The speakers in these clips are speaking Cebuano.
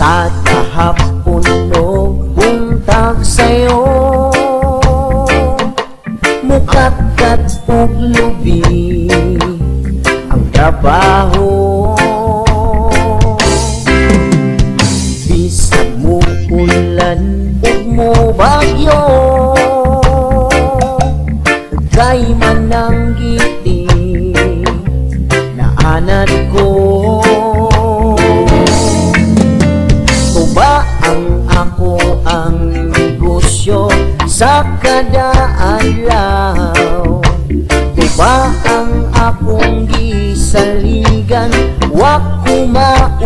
Kada hapon no buntag sayo, mukatkat ug lubi ang trabaho. Bisag mo ulan ug mo bagyo, kay mananggiti na anad ko. Tuba ang ako ang negosyo sa kada adlaw. Tuba ang akong gisaligan, wa ko maulaw.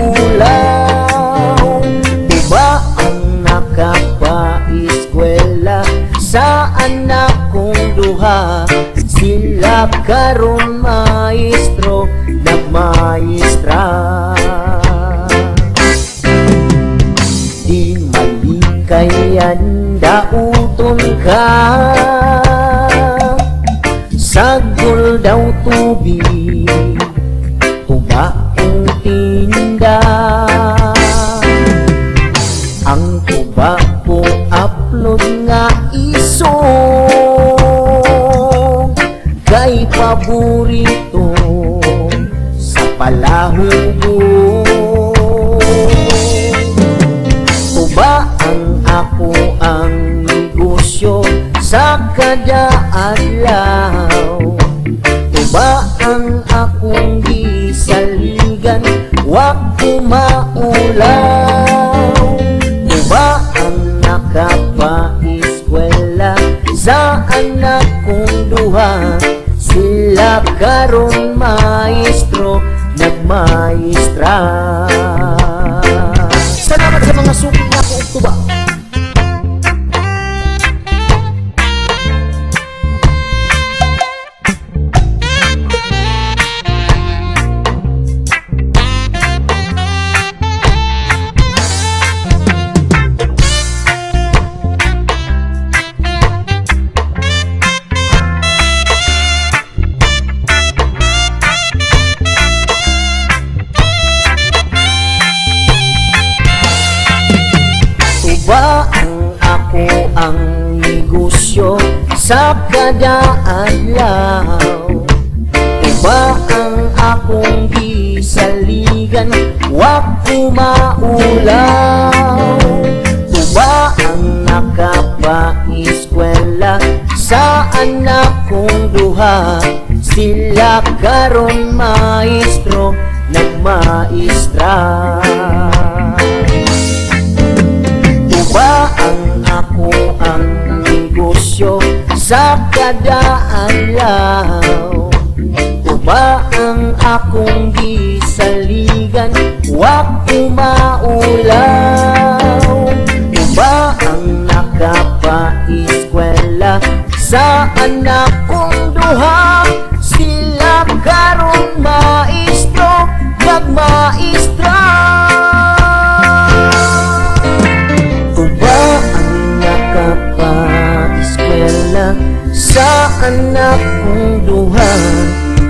Tuba ang nakapa-eskwela sa anak kong duha. Sila karon maestro, nagmaestra. Di malikayan, dauton ka. Sagol daw tubig, tubaong tinda. Ang tuba po upload nga isog, kay paborito sa palahubog. Tuba ang ako ang negosyo sa kada adlaw. Tuba ang akong gisaligan, wa ko maulaw. Tuba ang nakapa-eskwela sa anak kong duha. Sila karon maestro, nagmaestra. Salamat sa mga suki nga po og tuba. Tuba ang ako ang negosyo sa kada adlaw. Tuba ang akong gisaligan, wa ko maulaw. Tuba ang nakapa-eskwela sa anak kong duha. Sila karon maestro, nagmaestra. Tuba ang ako ang negosyo sa kada adlaw. Tuba ang akong gisaligan, wa ko maulaw. Tuba ang nakapa-eskwela sa anak kong duha. Sila karon maestro, nagmaestra. Tuba ang nakapa-eskwela sa anak kong duha.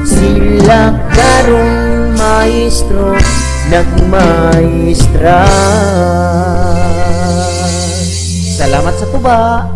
Sila karon maestro, nagmaestra. Salamat sa tuba.